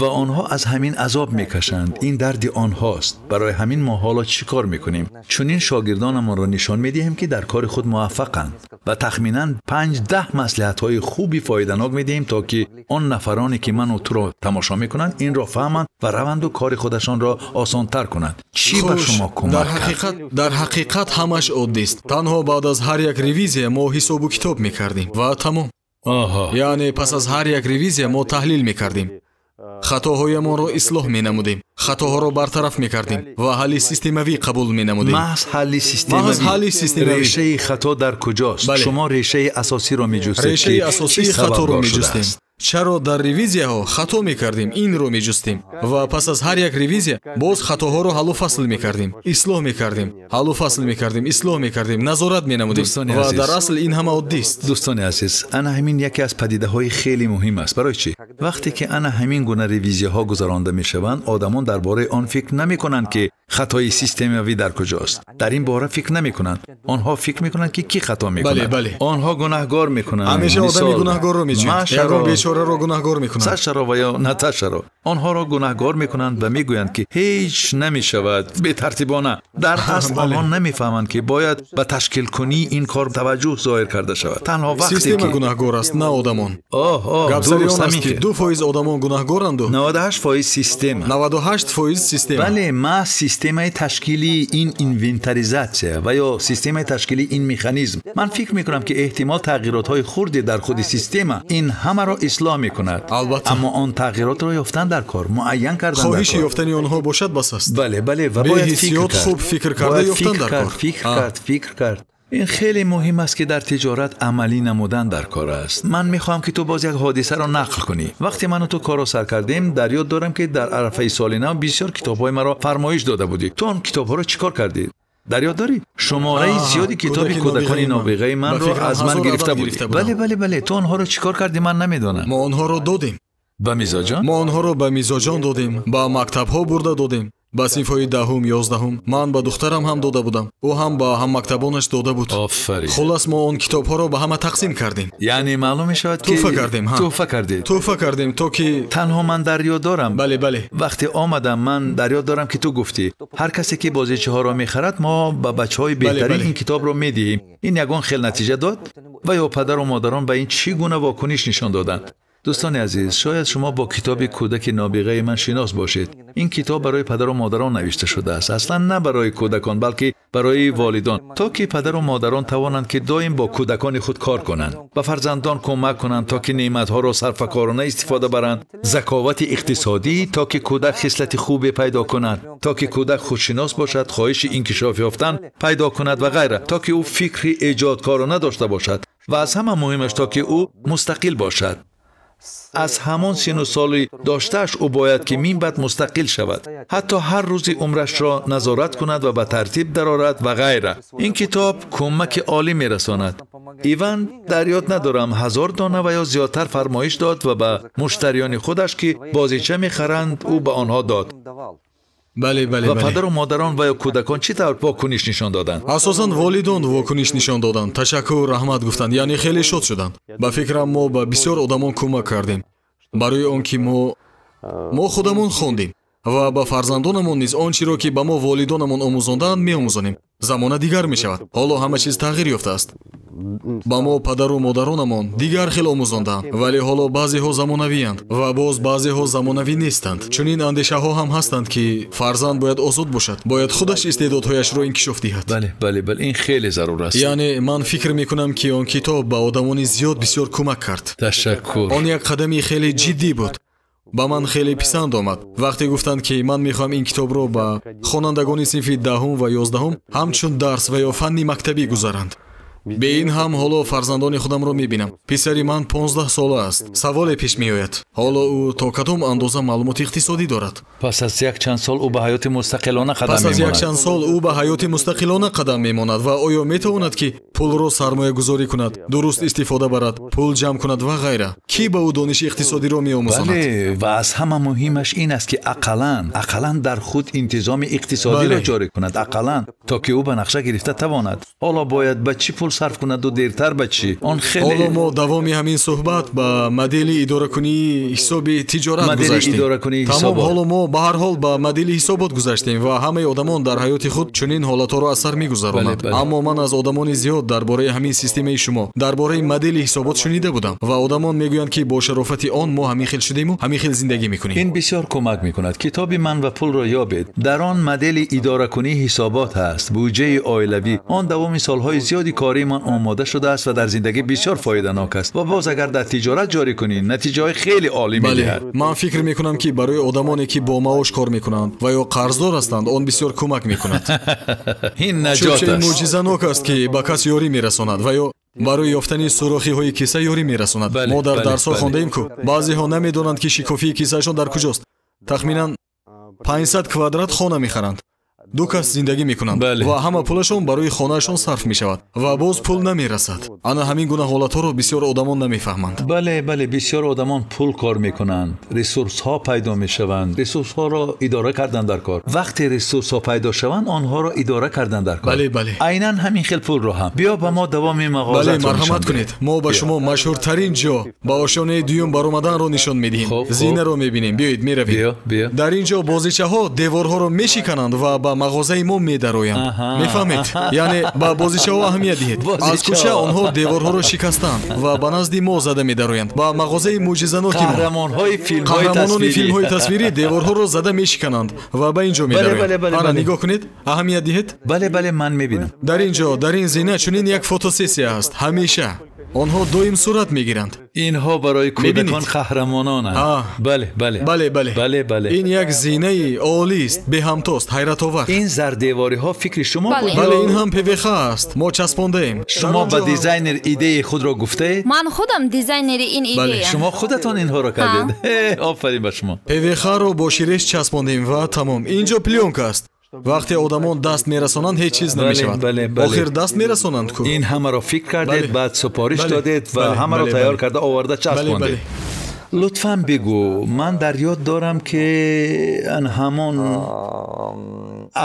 ва онҳо аз ҳамин азоб мекашанд. Ин дарди онҳост. Барои ҳамин мо ҳоло чӣ кор мекунем? Чунин шогирдонамонро нишон медиҳем, ки дар кори худ муваффақанд ва тахминан 5-10 маслиҳатҳои хуби фоиданок медиҳем, то ки он нафароне ки ману туро тамошо мекунанд инро фаҳманд ва раванду кори худашонро осонтар кунанд. Чӣ ба шумо кӯмак кард? Дар ҳақиқат ҳамаш оддист. Танҳо баъд аз ҳар як ревизия мо ҳисобу китоб мекардем ва тамом. Яъне пас аз ҳар як ревизия мо таҳлил мекардем, хатоҳоямонро ислоҳ менамудем, хатоҳоро бартараф мекардем ва ҳалли системавӣ қабул менамудем. Маҳз ҳалли системавӣ. Решаи хато дар куҷост? Шумо решаи асосиро меҷустед. Решаи асосии хаторо меҷустем. Чаро дар ревизияҳо хато мекардем, инро меҷустем ва пас аз ҳар як ревизия боз хатоҳоро ҳаллу фасл мекардем, ислоҳ мекардем, ҳаллу фасл мекардем, ислоҳ мекардем, назорат менамудем ва дар асл ин ҳама оддист. Дӯстони азиз, ана ҳамин яке аз падидаҳои хеле муҳим аст. Барои чӣ? Вақте ки ана ҳамин гуна ревизияҳо гузаронда мешаванд, одамон дар бораи он фикр намекунанд, ки хатои системавӣ дар куҷост. Дар ин бора фикр намекунанд. Онҳо фикр мекунанд, ки кӣ хато мекунад. Онҳо гунаҳгор мекунанд. Ҳамеша одами гунаҳгорро меҷӯянд. Ягон бечораро гунаҳгор мекунанд. Сашаро ва ё Наташаро. Онҳоро гунаҳгор мекунанд ва мегӯянд, ки ҳеҷ намешавад, бетартибона. Дар асл онҳо намефаҳманд, ки бояд ба ташкилкунии ин кор таваҷҷӯҳ зоҳир карда шавад. Танҳо вақте ки система гунаҳгор аст, на одамон. Гап сари он аст, ки 2% одамон гунаҳгоранду 98% система. 98% система. Бале, маҳз системаи ташкилии ин инвентаризатсия ва ё системаи ташкилии ин механизм. Ман фикр мекунам, ки эҳтимол тағйиротҳои хурде дар худи система ин ҳамаро ислоҳ мекунад. Албатта. Аммо он тағйиротро ёфтан дар кор, муайян кардан дар кор. Хоҳиши ёфтани онҳо бошад бас аст. Бале, бале, ва бояд фикр кард. Хуб фикр карда ёфтан дар кор. Фикр кард, фикр кард. Ин хеле муҳим аст, ки дар тиҷорат амалӣ намудан дар кор аст. Ман мехоҳам, ки ту боз як ҳодисаро нақл кунӣ. Вақте ману ту корро сар кардем, дар ёд дорам, ки дар арафаи соли нав бисёр китобҳои маро фармоиш дода будӣ. Ту он китобҳоро чӣ кор кардӣ? Дар ёд дорӣ? Шумораи зиёди китоби кӯдакони нобиғаи манро аз ман гирифта будӣ. Бале, бале, бале. Ту онҳоро чӣ кор кардӣ, ман намедонам. Мо онҳоро додем. Ба мизоҷон? Мо онҳоро ба мизоҷон додем, ба мактабҳо бурда додем, ба синфҳои 10-ум, 11-ум. Ман ба духтарам ҳам дода будам. Ӯ ҳам ба ҳаммактабонаш дода буд. Офарин. Хулас мо он китобҳоро ба ҳама тақсим кардем. Яъне маълум мешавад, ки тӯҳфа кардем. Тӯҳфа кардед. Тӯҳфа кардем, то ки танҳо ман дар ёд дорам. Бале, бале. Вақте омадам, ман дар ёд дорам, ки ту гуфтӣ ҳар касе ки бозичаҳоро мехарад, мо ба бачаҳои беҳтарин ин китобро медиҳем. Ин ягон хел натиҷа дод? Ва ё падару модарон ба ин чӣ гуна вокуниш нишон доданд? Дӯстони азиз, шояд шумо бо китоби кӯдаки нобиғаи ман шинос бошед. Ин китоб барои падару модарон навишта шудааст. Аслан на барои кӯдакон, балки барои волидон, то ки падару модарон тавонанд, ки доим бо кӯдакони худ кор кунанд, ба фарзандон кӯмак кунанд, то ки неъматҳоро сарфакорона истифода баранд, заковати иқтисодӣ, то ки кӯдак хислати хубе пайдо кунад, то ки кӯдак худшинос бошад, хоҳиши инкишоф ёфтан пайдо кунад ва ғайра, то ки ӯ фикри эҷодкорона дошта бошад ва аз ҳама муҳимаш, то ки ӯ мустақил бошад. Аз ҳамон сину соли доштааш ӯ бояд, ки минбаъд мустақил шавад, ҳатто ҳар рӯзи умрашро назорат кунад ва ба тартиб дарорад ва ғайра. Ин китоб кӯмаки олӣ мерасонад. Иван, дар ёд надорам, 1000 дона ва ё зиёдтар фармоиш дод ва ба муштариёни худаш, ки бозича мехаранд, ӯ ба онҳо дод. Бале, бале, ва падару модарон ва ё кӯдакон чӣ тавр вокуниш нишон доданд? Асосан волидон вокуниш нишон доданд. Ташаккур, раҳмат гуфтанд, яъне хеле шод шуданд. Ба фикрам, мо ба бисёр одамон кӯмак кардем, барои он ки мо худамон хондем. Ва ба фарзандонамон низ он чиро ки ба мо волидонамон омӯзондаанд меомӯзонем. Замона дигар мешавад. Ҳоло ҳама чиз тағйир ёфтааст. Ба мо падару модаронамон дигар хел омӯзондаанд, вале ҳоло баъзеҳо замонавиянд ва боз баъзеҳо замонавӣ нестанд. Чунин андешаҳо ҳам ҳастанд, ки фарзанд бояд озод бошад, бояд худаш истеъдодҳояшро инкишоф диҳад. Бале, бале, бале, ин хеле зарур аст. Яъне ман фикр мекунам, ки он китоб ба одамони зиёд бисёр кӯмак кард. Ташаккур. Он як қадами хеле ҷиддӣ буд. Ба ман хеле писанд омад вақте гуфтанд, ки ман мехоҳам ин китобро ба хонандагони синфи 10 ва 11 ҳамчун дарс ва ё фанни мактабӣ гузаранд. Бе ин ҳам ҳоло фарзандони худамро мебинам. Писари ман 15 сола аст. Саволе пеш меояд. Ҳоло ӯ то кадом андоза маълумоти иқтисодӣ дорад? Пас аз якчанд сол ӯ ба ҳаёти мустақилона қадам мемонад. Пас аз якчанд сол ӯ ба ҳаёти мустақилона қадам мемонад ва оё метавонад, ки пулро сармоягузорӣ кунад, дуруст истифода барад, пул ҷамъ кунад ва ғайра? Кӣ ба ӯ дониши иқтисодиро меомӯзонад? Бале, ва аз ҳама муҳимаш ин аст, ки ақаллан дар худ интизоми иқтисодиро ҷорӣ кунад, ақаллан то ки ӯ ба нақша гирифта тавонад. Ҳоло бояд ба чӣ пул сарф кунаду дертар ба чӣ? Он хеле ҳоло мо давоми ҳамин суҳбат ба модели идоракунии ҳисоби тиҷорат гузаштем. Тамом, ҳоло мо ба ҳар ҳол ба модели ҳисобот гузаштем ва ҳамаи одамон дар ҳаёти худ чунин ҳолатҳоро аз сар мегузаронанд. Аммо ман аз одамони зиёд дар бораи ҳамин системаи шумо, дар бораи модели ҳисобот шунида будам ва одамон мегӯянд, ки бо шарофати он мо ҳамин хел шудему ҳамин хел зиндагӣ мекунем. Ин бисёр кӯмак мекунад. Китоби «Ман ва пулро» ёбед. Дар он модели идоракунии ҳисобот ҳаст, буҷаи оилавӣ. Он давоми солҳои зиёди кории ман омода шудааст ва дар зиндагӣ бисёр фоиданок аст. Ва боз агар дар тиҷорат ҷорӣ кунӣ, натиҷаҳои хеле олӣ медиҳад. Ман фикр мекунам, ки барои одамоне, ки бо маош кор мекунанд ва ё қарздор ҳастанд, он бисёр кӯмак мекунад. Ин наҷот аст. Чӯбчаи мӯъҷизанок аст, ки ба кас ёрӣ мерасонад ва ё барои ёфтани сурохиҳои киса ёрӣ мерасонад. Мо дар дарсҳо хондаем, ку баъзеҳо намедонанд, ки шикофии кисаашон дар куҷост. Тахминан 500 квадрат хона мехаранд. Ду кас зиндагӣ мекунанд ва ҳама пулашон барои хонаашон сарф мешавад ва боз пул намерасад. Ана ҳамин гуна ҳолатҳоро бисёр одамон намефаҳманд. Бале, бале, бисёр одамон пул кор мекунанд, ресурсҳо пайдо мешаванд, ресурсҳоро идора кардан дар кор. Вақте ресурсҳо пайдо шаванд, онҳоро идора кардан дар кор. Бале, бале. Айнан ҳамин хел пулро ҳам. Биё ба мо давоми мағозаро. Бале, марҳамат кунед. Мо ба шумо машҳуртарин ҷо ба ошёнаи дуюм баромаданро нишон медиҳем. Зинаро мебинем. Биёед, меравем. Дар ин ҷо бозичаҳо деворҳоро мешикананд ва ба мағозаи мо медароянд. Мефаҳмед? Яъне ба бозичаҳо аҳамият диҳед. Аз кӯча онҳо деворҳоро шикастанд ва ба назди мо зада медароянд. Ба мағозаи мӯъҷизаноки мо. Қаҳрамонони филмҳои тасвирӣ деворҳоро зада мешикананд ва ба ин ҷо медароянд. Ана нигоҳ кунед, аҳамият диҳед. Бале, бале, ман мебинам. Дар ин ҷо, дар ин зина чунин як фотосессия ҳаст. Ҳамеша онҳо доим сурат мегиранд. Инҳо барои кӯдакон қаҳрамононанд. Бале, бале. Бале, бале. Бале, бале. Ин як зинаи олист, беҳамтост, ҳайратовар. Ин зардевориҳо фикри шумо буд? Бале, ин ҳам ПВХ аст. Мо часпондаем. Шумо ба дизайнер идеяи худро гуфтаед? Ман худам дизайнери ин идеям. Шумо худатон инҳоро кардед. Офарин ба шумо. ПВХ-ро бо ширеш часпондем ва тамом. Ин ҷо плёнка аст. Вақте одамон даст мерасонанд, ҳеҷ чиз намешавад. Охир даст мерасонанд ку. Ин ҳамаро фикр кардед, баъд супориш додед ва ҳамаро тайёр карда оварда часпондед. Лутфан бигӯ, ман дар ёд дорам, ки ҳамон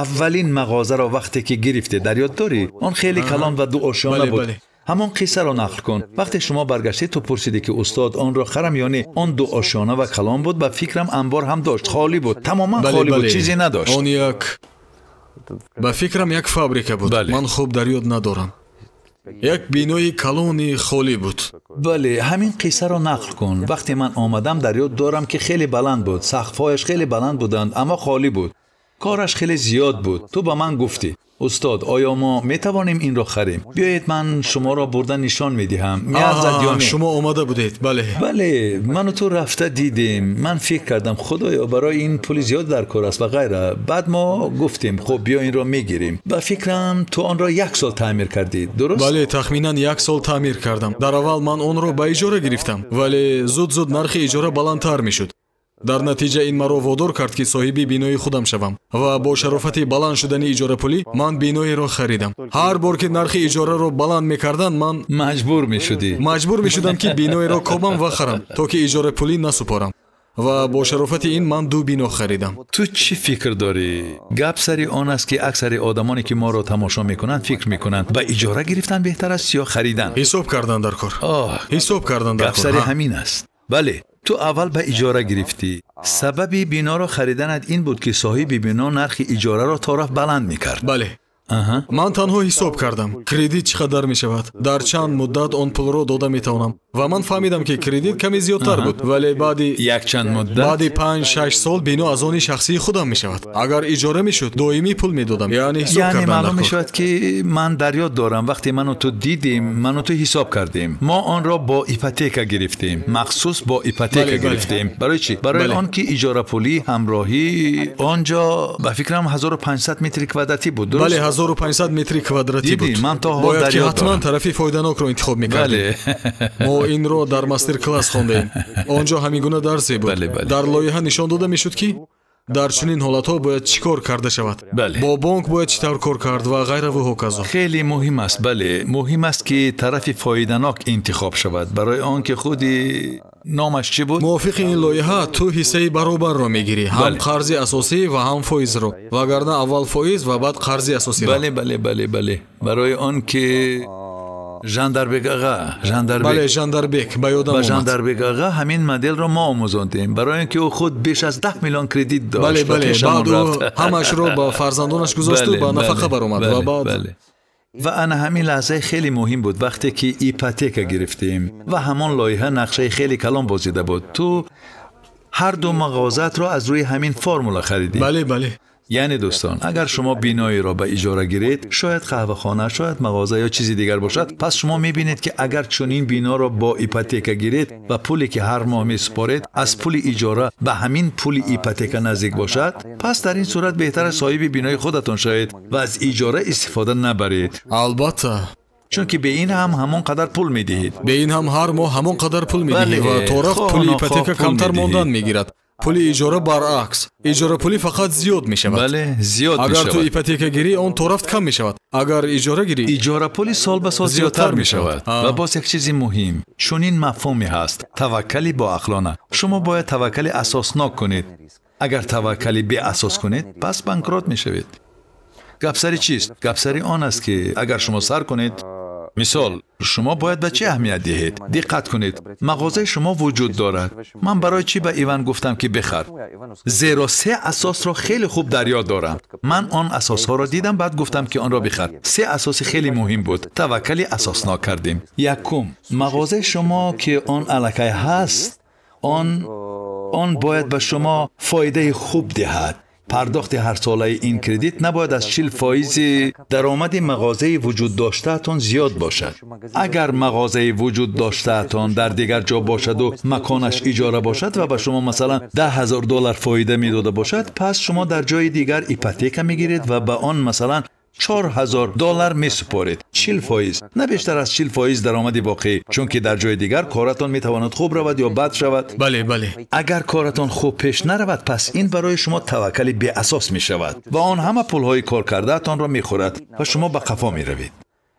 аввалин мағозаро вақте ки гирифтед, дар ёд дорӣ? Он хеле калон ва дуошёна буд. Ҳамон қиссаро нақл кун. Вақте шумо баргаштед, ту пурсидӣ, ки устод, онро харам ё не? Он дуошёна ва калон буд, ба фикрам анбор ҳам дошт, холӣ буд, тамоман холӣ буд, чизе надошт. Он як ба фикрам як фабрика буд. Ман хуб дар ёд надорам. Як бинои калони холӣ буд. Бале, ҳамин қиссаро нақл кун. Вақте ман омадам, дар ёд дорам, ки хеле баланд буд, сақфҳояш хеле баланд буданд, аммо холӣ буд. Кораш хеле зиёд буд. Ту ба ман гуфтӣ: устод, оё мо метавонем инро харем? Биёед, ман шуморо бурда нишон медиҳам. Меарзад ё не? Шумо омада будед, бале. Бале, ману ту рафта дидем. Ман фикр кардам, худоё, барои ин пули зиёд дар кор аст ва ғайра. Баъд мо гуфтем, хуб, биё инро мегирем. Ба фикрам ту онро як сол таъмир кардӣ, дуруст? Бале, тахминан як сол таъмир кардам. Дар аввал ман онро ба иҷора гирифтам, вале зуд-зуд нархи иҷора баландтар мешуд. Дар натиҷа ин маро водор кард, ки соҳиби бинои худам шавам ва бо шарофати баланд шудани иҷорапулӣ ман биноеро харидам. Ҳар бор ки нархи иҷораро баланд мекарданд, ман маҷбур мешудӣ. Маҷбур мешудам, ки биноеро кобам ва харам, то ки иҷорапулӣ насупорам. Ва бо шарофати ин ман ду бино харидам. Ту чӣ фикр дорӣ? Гап сари он аст, ки аксари одамоне, ки моро тамошо мекунанд, фикр мекунанд, ба иҷора гирифтан беҳтар аст ё харидан. Ҳисоб кардан дар кор. Ҳисоб кардан дар кор. Гап сари ҳамин аст. Бале. Ту аввал ба иҷора гирифтӣ. Сабаби биноро хариданат ин буд, ки соҳиби бино нархи иҷораро то рафт баланд мекард. Бале. Ман танҳо ҳисоб кардам, кредит чӣ қадар мешавад, дар чанд муддат он пулро дода метавонам, ва ман фаҳмидам, ки кредит каме зиёдтар буд, вале баъди якчанд муддат, баъди 5-6 сол бино аз они шахсии худам мешавад. Агар иҷора мешуд, доимӣ пул медодам. Яъне ҳисоб яъне кардан маълум дар кор. Мешавад, ки ман дар ёд дорам, вақте ману ту дидем, ману ту ҳисоб кардем, мо онро бо ипотека гирифтем, махсус бо ипотека Бале, бале. гирифтем. Барои чӣ? Барои Бале. он ки иҷорапулӣ ҳамроҳӣ он ҷо ба фикрам 1500 метри квадратӣ буд, дуруст? Бале, 1500 метри квадратӣ Дидӣ, буд. ман то ҳол Бояд дар ки ёд ҳатман дорам. тарафи фоиданокро интихоб мекардем. Бале. Мо инро дар мастер-класс хондаем. Он ҷо ҳамин гуна дарсе буд. Бале, бале. Дар лоиҳа нишон дода мешуд, ки дар чунин ҳолатҳо бояд чӣ кор карда шавад. Бале. Бо бонк бояд чӣ тавр кор кард ва ғайраву ҳоказо. Хеле муҳим аст, бале, муҳим аст, ки тарафи фоиданок интихоб шавад, барои он ки худи номаш чӣ буд? Мувофиқи ин лоиҳа ту ҳиссаи баробарро мегирӣ, ҳам Бале. қарзи асосӣ ва ҳам фоизро, вагарна аввал фоиз ва баъд қарзи асосиро. Бале, бале, бале, бале, барои он ки Жандарбек аға, Жандарбек, Бале, Жандарбек, ба ёдам ба омад. Жандарбек аға ҳамин моделро мо омӯзондем, барои он ки ӯ худ беш аз 10 миллион кредит дошт Бале, ва бале, пешамон баъд ӯ рафт. ҳамаашро ба фарзандонаш гузошту Бале, ба нафақа бале, баромад ва бале, баъд бале. Ва ана ҳамин лаҳзаи хеле муҳим буд, вақте ки ипотека гирифтем ва ҳамон лоиҳа нақшаи хеле калон бозида буд. Ту ҳар ду мағозаатро аз рӯи ҳамин формула харидӣ. Бале, бале. Яъне дӯстон, агар шумо биноеро ба иҷора гиред, шояд қаҳвахона, шояд мағоза ё чизи дигар бошад, пас шумо мебинед, ки агар чунин биноро бо ипотека гиред ва пуле ки ҳар моҳ месупоред аз пули иҷора ба ҳамин пули ипотека наздик бошад, пас дар ин сурат беҳтар аст соҳиби бинои худатон шавед ва аз иҷора истифода набаред. Албатта. Чунки бе ин ҳам ҳамон қадар пул медиҳед. Бе ин ҳам ҳар моҳ ҳамон қадар пул медиҳӣ Бале, ва то рафт хоҳ пули нохоҳ ипотека пул камтар медиҳӣ. мондан мегирад. Пули иҷора баръакс, иҷорапулӣ фақат зиёд мешавад. Бале, зиёд Агар ту мешавад. ипотека гирӣ, он то рафт кам мешавад. Агар иҷора гирӣ, иҷорапули сол ба сол зиёдтар зиёдтар мешавад. мешавад. Ва боз як чизи муҳим, чунин мафҳуме ҳаст: таваккали боақлона. Шумо бояд таваккали асоснок кунед. Агар таваккали беасос кунед, пас банкрот мешавед. Гапсари чист? Гапсари он аст, ки агар шумо сар кунед, мисол, шумо бояд ба чӣ аҳамият диҳед? Диққат кунед, мағозаи шумо вуҷуд дорад. Ман барои чӣ ба Иван гуфтам, ки бихар? Зеро се асосро хеле хуб дар ёд дорам. Ман он асосҳоро дидам, баъд гуфтам, ки онро бихар. Се асоси хеле муҳим буд. Таваккали асоснок кардем. Якум, мағозаи шумо, ки он аллакай ҳаст, он бояд ба шумо фоидаи хуб диҳад. Пардохти ҳарсолаи ин кредит набояд аз 40 фоизи даромади мағозаи вуҷуд доштаатон зиёд бошад. Агар мағозаи вуҷуд доштаатон дар дигар ҷо бошаду маконаш иҷора бошад ва ба шумо масалан 10 000 доллар фоида медода бошад, пас шумо дар ҷои дигар ипотека мегиред ва ба он масалан 4000 доллар месупоред, 40%, на бештар аз 40% даромади воқеӣ, чунки дар ҷои дигар коратон метавонад хуб равад ё бад шавад. Бале, бале. Агар коратон хуб пеш наравад, пас ин барои шумо таваккали беасос мешавад ва он ҳама пулҳои коркардаатонро мехӯрад ва шумо ба қафо меравед.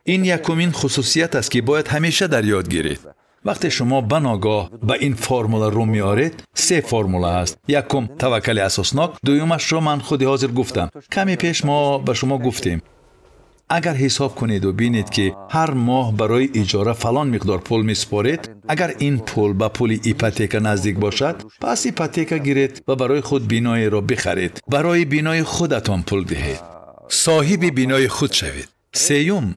Ин якумин хусусият аст, ки бояд ҳамеша дар ёд гиред. Вақте шумо баногоҳ ба ин формула рӯ меоред, се формула ҳаст: якум, таваккали асоснок; дуюмашро ман худи ҳозир гуфтам, каме пеш мо ба шумо гуфтем: агар ҳисоб кунеду бинед, ки ҳар моҳ барои иҷора фалон миқдор пул месупоред, агар ин пул ба пули ипотека наздик бошад, пас ипотека гиред ва барои худ биноеро бихаред, барои бинои худатон пул диҳед, соҳиби бинои худ шавед. Сеюм,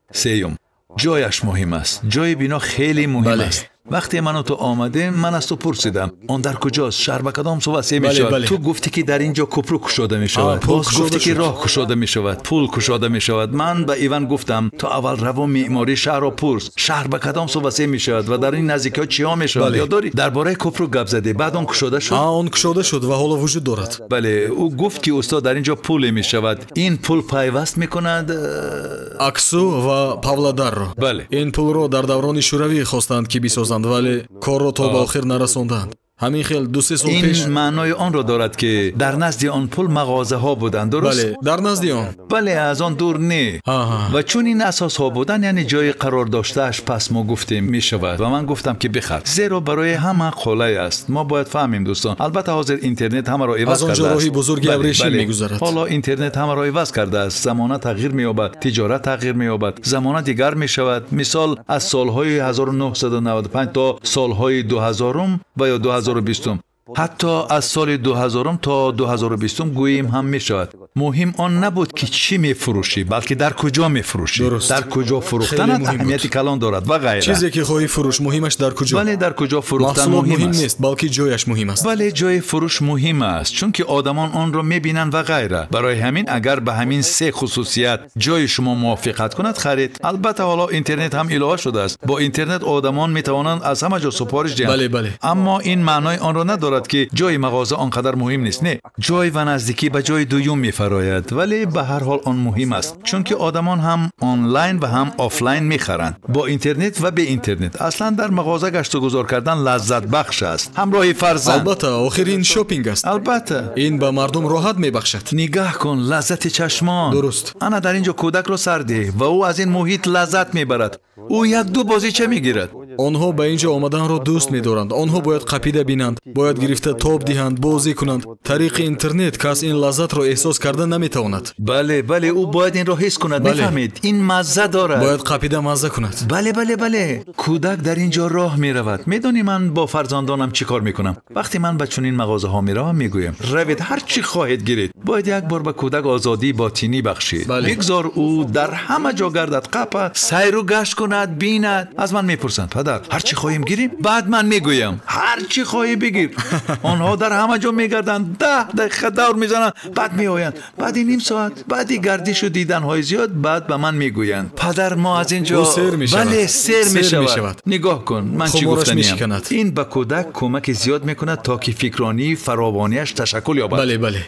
ҷояш муҳим аст. Ҷои бино хеле муҳим аст. Вақте ману ту омадем, ман аз ту пурсидам, он дар куҷост, шаҳр ба кадом сӯ васеъ мешавад. Ту гуфтӣ, ки дар ин ҷо кӯпру кушода мешавад, боз гуфтӣ, ки роҳ кушода мешавад, пул кушода мешавад. Ман ба Иван гуфтам: ту аввал раву меъмории шаҳрро пурс, шаҳр ба кадом сӯ васеъ мешавад ва дар ин наздикиҳо чиҳо мешавад. Ёд дорӣ, дар бораи кӯпру гап задӣ, баъд он кушода шуд. Он кушода шуд ва ҳоло вуҷуд дорад. Бале, ӯ гуфт, ки устод, дар ин ҷо пуле мешавад, ин пул пайваст мекунад Аксу ва Павлодарро. Бале. Ин пулро дар даврони шӯравӣ хостанд, ки бисозанд, вале корро то ба охир нарасонданд. Ҳамин хел 2-3 сол ин пеш. Маънои онро дорад, ки дар назди он пул мағозаҳо буданд, дуруст? Бале, дар назди он. Бале, аз он дур не. Ва чун ин асосҳо буданд, яъне ҷои қарор доштааш, пас мо гуфтем, мешавад, ва ман гуфтам, ки бихар, зеро барои ҳама қулай аст. Мо бояд фаҳмем, дӯстон, албатта ҳозир интернет ҳамаро иваз Аз он ҷо кардааст. роҳи бузурги абрешим мегузарад. Ҳоло интернет ҳамаро иваз кардааст, замона тағйир меёбад, тиҷорат тағйир меёбад, замона дигар мешавад. Мисол, аз солҳои 1995 то солҳои 2000 ва ё 2020, ҳатто аз соли 2000 то 2020 гӯем ҳам мешавад. Муҳим он набуд, ки чӣ мефурӯшӣ, балки дар куҷо мефурӯшӣ. Дар куҷо фурӯхтанат аҳамияти калон дорад ва ғайра. Чизе ки хоҳӣ фурӯш, муҳимаш дар куҷо. Бале, дар куҷо фурӯхтан муҳим аст. Нест, балки ҷояш муҳим аст. Бале, ҷои фурӯш муҳим аст, чунки одамон онро мебинанд ва ғайра. Барои ҳамин агар ба ҳамин се хусусият ҷои шумо мувофиқат кунад, харид. Албатта ҳоло интернет ҳам илова шудааст. Бо интернет одамон метавонанд аз ҳама ҷо супориш диҳанд. Бале, бале. Аммо ин маънои онро надорад, ки ҷои мағоза он қадар муҳим нест. Не, ҷой ва наздикӣ ба ҷои дуюм мефарояд, вале ба ҳар ҳол он муҳим аст, чунки одамон ҳам онлайн ва ҳам офлайн мехаранд, бо интернет ва бе интернет. Аслан дар мағоза гашту гузор кардан лаззатбахш аст, ҳамроҳи фарзанд. Албатта, охир ин шопинг аст. Албатта, ин ба мардум роҳат мебахшад. Нигаҳ кун, лаззати чашмон. Дуруст. Ана дар ин ҷо кӯдакро сар деҳ ва ӯ аз ин муҳит лаззат мебарад. Ӯ як-ду бозича мегирад. Онҳо ба ин ҷо омаданро дӯст медоранд. Онҳо бояд қапида бинанд, бояд гирифта тоб диҳанд, бозӣ кунанд. Тариқи интернет кас ин лаззатро эҳсос карда наметавонад. Бале, бале, ӯ бояд инро ҳис кунад. Мефаҳмед, ин мазза дорад. Бояд қапида мазза кунад. Бале, бале, бале. Кӯдак дар ин ҷо роҳ меравад. Медонӣ ман бо фарзандонам чӣ кор мекунам? Вақте ман ба чунин мағозаҳо меравам, мегӯям: равед, ҳар чӣ хоҳед гиред. Бояд як бор ба кӯдак озодии ботинӣ бахшид. Бигзор ӯ дар ҳама ҷо гардад, қапа, сайру гашт кунад, бинад. Аз ман мепурсанд: падар, ҳар чӣ хоҳем гирем? Баъд ман мегӯям: ҳар чӣ хоҳӣ бигир. Онҳо дар ҳама ҷо мегарданд, 10 дақиқа давр мезананд, баъд меоянд. Баъди ним соат, баъди гардишу диданҳои зиёд, баъд ба ман мегӯянд: падар, мо аз ин ҷо сер мешавад. Бале, сер мешавад. Нигоҳ кун, ман чӣ гуфтаниям. Ин ба кӯдак кӯмаки зиёд мекунад, то ки фикронии фаровонияш ташаккул ёбад. Бале, бале.